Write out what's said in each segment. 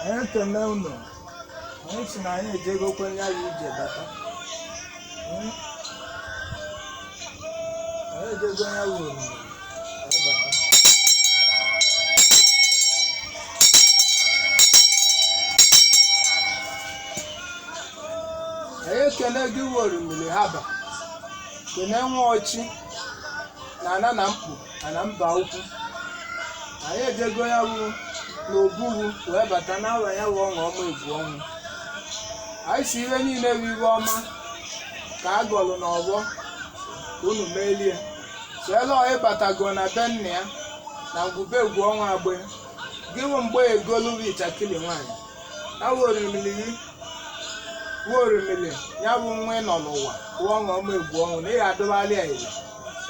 Anyị ekene unu. Anyị si na anyị ejegokwe ya bụ ije bata. Anyị ejego ya bụ oriri wee bata. Anyị ekene gị wụ orimiri haba, kene nwa ọchị na ana na mkpu na mba ukwu. Anyị ejego ya wụ n'oburu wee bata n'awa ya wụ ọṅụ ọma egwu ọnwụ. Anyị si ihe niile bụ iwe ọma ka a gọlụ n'ọgbọ ka unu melie. Siela ịbatago na be nna ya na ngwube egwu ọnwa agbe gị wụ mgbe egolu bụ ịchakili nwaanyị ya wụ orimiri gị wụ orimiri ya bụ nwa ị nọ n'ụwa wụ ọṅụ ọma egwu ọnwụ na ị ga-adụgharị ya ile,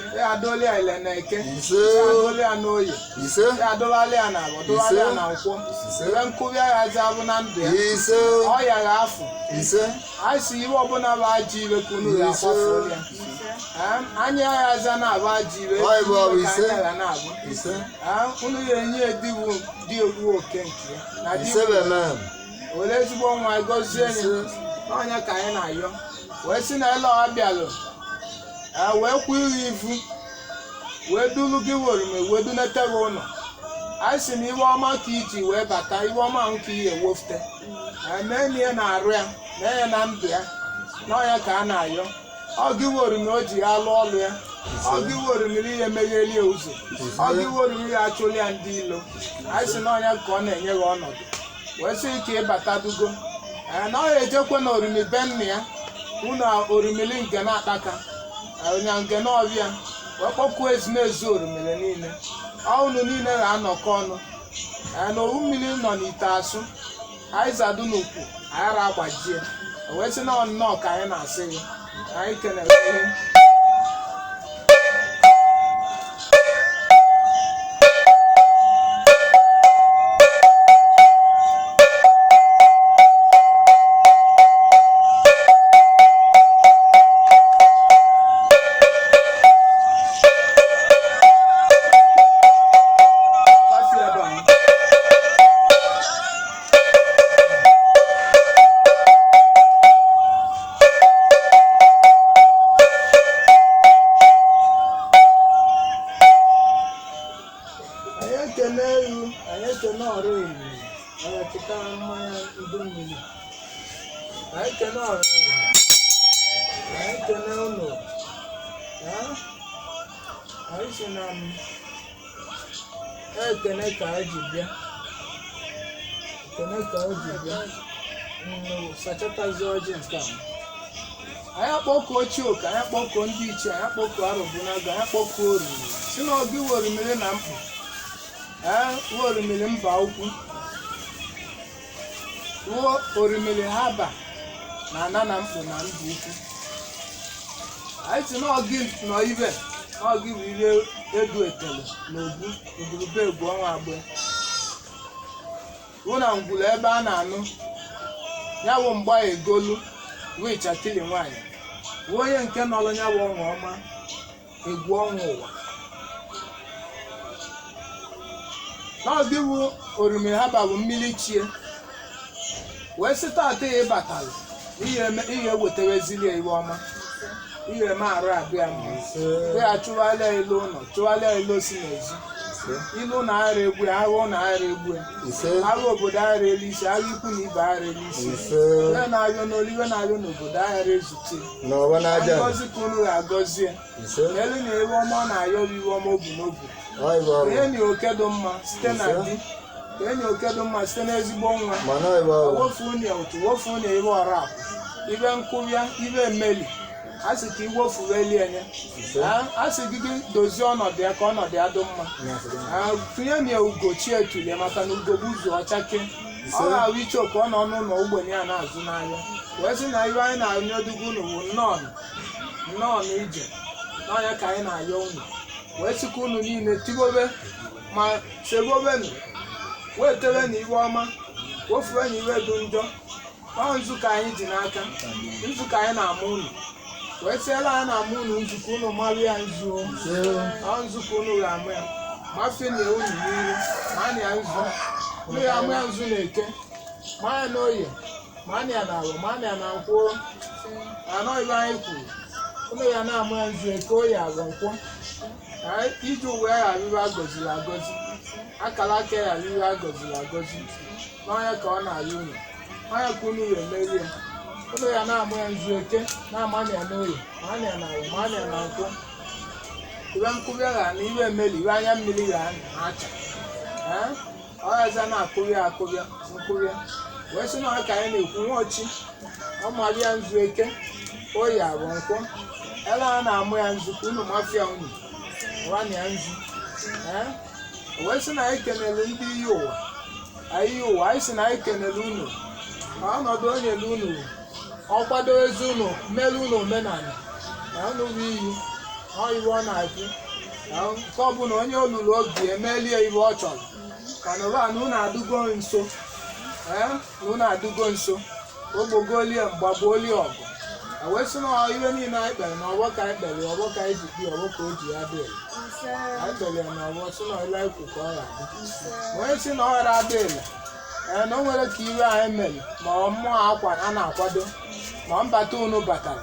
ị ga-adụli ya ile na eke, Ise. ị ga-adụli ya n'oye, Ise. ị ga-adụgharị ya na abọ, dụgharị ya na nkwọ. Ise. Ebe nkụbi agha ji abụ na ndụ ya. Ise. Ọ ya ga-afụ. Ise. Anyị si iwe ọbụla bụ ajọ iwe ka unu ga-akwafu ya. Anya ya aza na-abụ ajọ iwe. Ọ bụ ọ bụ ka ise. anya ga na-abụ. Ise. Unu ga-enye ya di ewu oke nke ya na di Ise bụ amen. were ezigbo nwa gọzie ya. Ise. N'ọnya ka anyị na-ayọ wee sị na ele ọ bịalụ, wee kwụ iri ivu wee duru gị worime wee dunete gị ụlọ. Anyị sị na iwe ọma ka iji wee bata, iwe ọma ahụ ka ihe ewofute. Mee na ihe na-arụ ya, mee ya na ndụ ya. N'ọnya ka a na-ayọ. Ọ gị worime o ji ya lụọ ọlụ ya. Ọ gị worime ihe megheli ya ụzọ. Ọ gị worime ya achụli ya ndị ilo. Anyị sị n'ọnya ka ọ na-enye gị ọnọdụ wee sị ka ịbata dugo. Na ọ ya ejekwe na orimi be nna ya, unu orimili nke na-akpaka na nke na ọbịa wee kpọkuo ezumezu orimili niile. Ọ unu niile ga-anọkọ ọnụ. Na owu mmiri nọ n'ite asụ anyị zado n'ukwu anyị ra agbajie wee sị na ọ nnọọ ka anyị na-asị gị. Anyị kenere ihe. Pasi ebe a. Anyị ekene ewu, anyị ekene ọrụ oriri, anyị echeta mmanya udu mmiri. Anyị ekene ọrụ oriri, anyị ekene ụlọ. Anyị si na m ekene ka anyị ji bịa. Ekene ka anyị ji bịa. Sachatazi ọjị nke a. Anyị akpọkuo Chioke, anyị akpọkuo ndị ichie, anyị akpọkuo Arọbụnagụ, anyị akpọkuo oriri. Si na ọgụ iwe orimiri na mkpụ. Wuo orimiri mba ukwu, wuo orimiri haba na ana na mkpụ na mba ukwu. Anyị si na ọgị nọ ibe na ọgị bụ ihe edu etele na ogbu ngwurube egwu ọnwa agbe wụ na ngwuru ebe a na-anụ ya wụ mgba egolu wụ ịchakili nwaanyị wụ onye nke nọrọ ya wụ ọṅụ ọma egwu ọnwa ụwa. N'ọgị wụ orimiri haba bụ mmiri chie wee sị taata ya ịbatalụ ihe ewetewezili ya iwe ọma, ihe eme arụ abịa mma. Ise. Ya chụgharịa ilu ụlọ, chụgharịa ilu si n'ezi. Ise. Ilu na aghara egbu ya, agha ụlọ aghara egbu ya. Ise. Agha obodo aghara elu isi, agha ikwu na ibe aghara elu isi. Ise. Iwe na-arịọ n'olu, iwe na-arịọ n'obodo aghara ezute. N'ọwa n'aja. Ngọzi ka unu ga-agọzie. Ise. Elu na iwe ọma ọ na-ayọ bụ iwe ọma obu n'obu. Ọ bụ ọ bụ. Ka enyi oke dị mma site na Ise. di, ka enyi oke dị mma site n'ezigbo nwa. Mana ọ bụ ọ bụ. Wofu unu ụtụ, wofu unu iwe ọra akụ, iwe nkụbịa, iwe mmeli. A sị ka iwofuweli enye. Ise. A sị gị gị dozie ọnọdụ ya ka ọnọdụ ya dị mma. Tụnye na ya ugo chi etulie maka na ugo gbuzuo ọchake. Ọ ga-ahụ iche oke ọ nọ n'ụlọ ogbenye a na-azụ n'ahịa wee sị na iwe anyị na-arịọ dugo unu bụ nnọọ nnọọ ije n'ọnya ka anyị na-ayọ unu wee sị ka unu niile tigobe ma segobenu wee tebe na iwe ọma, wofuwe na iwe dị njọ. Ọ nzu ka anyị ji n'aka, nzu ka anyị na-ama unu wee sịela anyị na-ama unu nzu ka unu mara ya nzu o. Ọ nzu ka unu ga-ama ya mafie na unu n'iru ma na ya nzu unu ya ama ya nzu na eke. Maa ya na oye, maa ya na awọ, maa ya na nkwụ. Anọ ibe anyị kwuru, unu ya na-amụ ya nzu eke, oye, awọ, nkwụ. Iji uwe ya ghara agọziri agọzi, akara aka ya ghara agọziri agọzi n'ọnya ka ọ na-arị unu, ọnya ka unu ya emeri ya. Unu ya na-amụ ya nzu eke, na-ama ya n'oye, ma ya na awọ, ma ya na nkwụ. Iwe nkụbịa gha na iwe emeli, iwe anya mmiri gha acha. Ee, ọ yaza na-akụbịa akụbịa nkụbịa, wee sị na ọ ka anyị na-ekwu nwaochi ọ mara ya nzu eke, oyi, awọ, nkwụ, ele a na-amụ ya nzu ka unu mafia unu nwanne ya nzu. Ee, wee sị na anyị kenere ndị iyi ụwa anyị, iyi ụwa anyị, sị na anyị kenere unu ọnọdụ onye elu unu, ọ kwado ezi unu, mere unu omenala na unu bụ iyi ọ iwe ọ na-ekwu na nke ọbụla onye olulu obi emelie iwe ọ chọrọ ka na ụwa na unu adụgo nso. Ee, na unu adụgo nso, ogbogolie mgbagbolie ọgụ. Wee sị na iwe niile anyị kpere na ọgbọ ka anyị kpere, ọgbọ ka anyị ji kpee, ọgbọ ka o ji ya dị ele. Anyị kpere ya na ọgbọ, sị na ile anyị kwu ka ọ ga-adị. Onye sị na ọ ghara adị ele, ee, na o nwere ka iwe anyị mere, ma ọ mmụọ akwa a na-akwado, ma mbata unu batara.